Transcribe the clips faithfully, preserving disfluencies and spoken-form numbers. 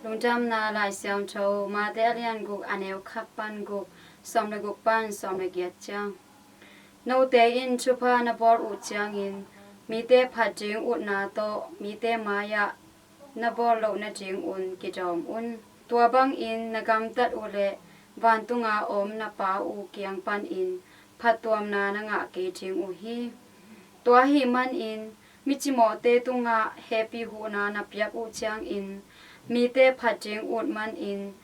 Lungdamna Lai Siangtho, Mate a lian guk, a neu khat pan guk, sawm le guk pan sawm le giat ciang. Note in thupha na bawl uh ciangin mite phat ding utna tawh mite mai-ah na bawl loh nadingun kidawm un. Tua bangin na gamtat uh leh vantunga om na Pa uh kiang panin phattuamna na ngah kei ding uh hi. Tua ahih manin mi cimawhte tungah hehpih huhna na piak uh ciangin mite phat ding ut manin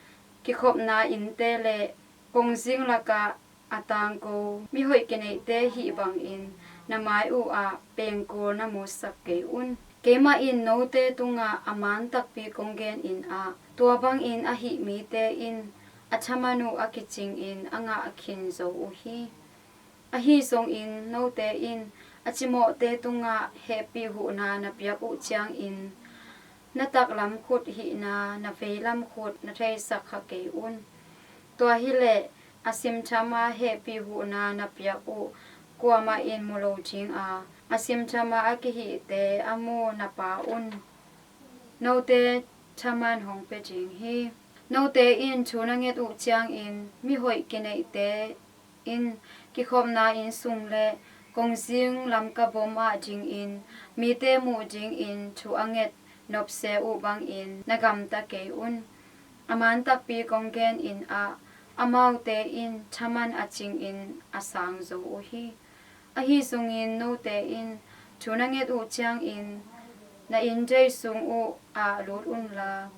kikhopna innte le kongzing lakah a tangko mihoih kineihte hih bangin na mai uhah pengkul na musak kei un. Keimah in note tungah a man takpi kong genin ah, tua bangin ahih mite in a thaman uh a kicingin a ngah khin zo uh hi. Ahi zongin note in a cimawhte tungah hehpih huhna na piak uh ciangin na taklam khut hihna na veilam khut na theisak kha kei un. Tua hileh a simthama hehpih huhna na piak uh kuamah in mu lo dinga, a simthama a kihihte a mu na Pa un note thaman hong pia ding hi. Note in thu na nget uh ciangin mihoih kineihte in kikhopna inn sung le kongzing lamka bom ah dingin mite muh dingin thu a nget nopse uh bangin na gamta kei un. A man takpi kong genin ah, amaute in thaman a cingin a sang zo uh hi. Ahi zongin note in thu na nget uh ciangin na inndei sung uh ah lut unla,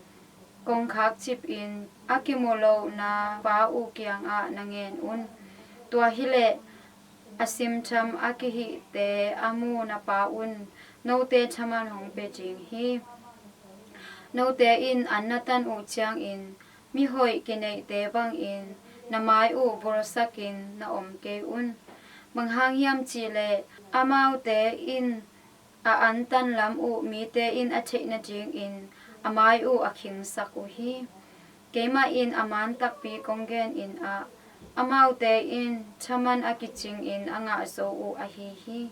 kongkhak cipin a kimu lo na Pa uh kiangah na ngen un. Tua hileh a simtham a kihihte a mu na Pa un note thaman hong pia ding hi. Note in an na tan uh ciangin mihoih kineihte bangin na mai uh bulsakin na om kei un. Bang hang hiam cihleh amaute in a an tan lam uh mite in a theih nadingin a mai uh a khingsak uh hi. Keimah in a man takpi kong genin ah, amaute in thaman a kicingin a ngah zo uh ahi hi.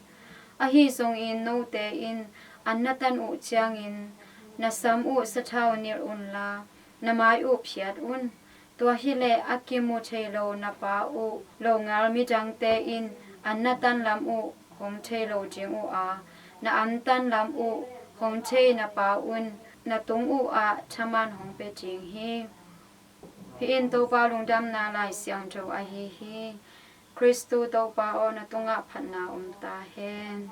Ahi zongin note in an na tan uh ciangin na sam uh sathau nilh unla, na mai uh phiat un. Tua hileh a kimu thei lo na Pa uh longal midangte in an na tan lam uh hong thei lo ding uh a, na an tan lam uh hong thei na Pa un na tung uh ah thaman hong pia ding hi. Hih in Topa Lungdamna Lai Siangtho ahi hi. Khristu Topa aw, na tungah phatna om ta hen.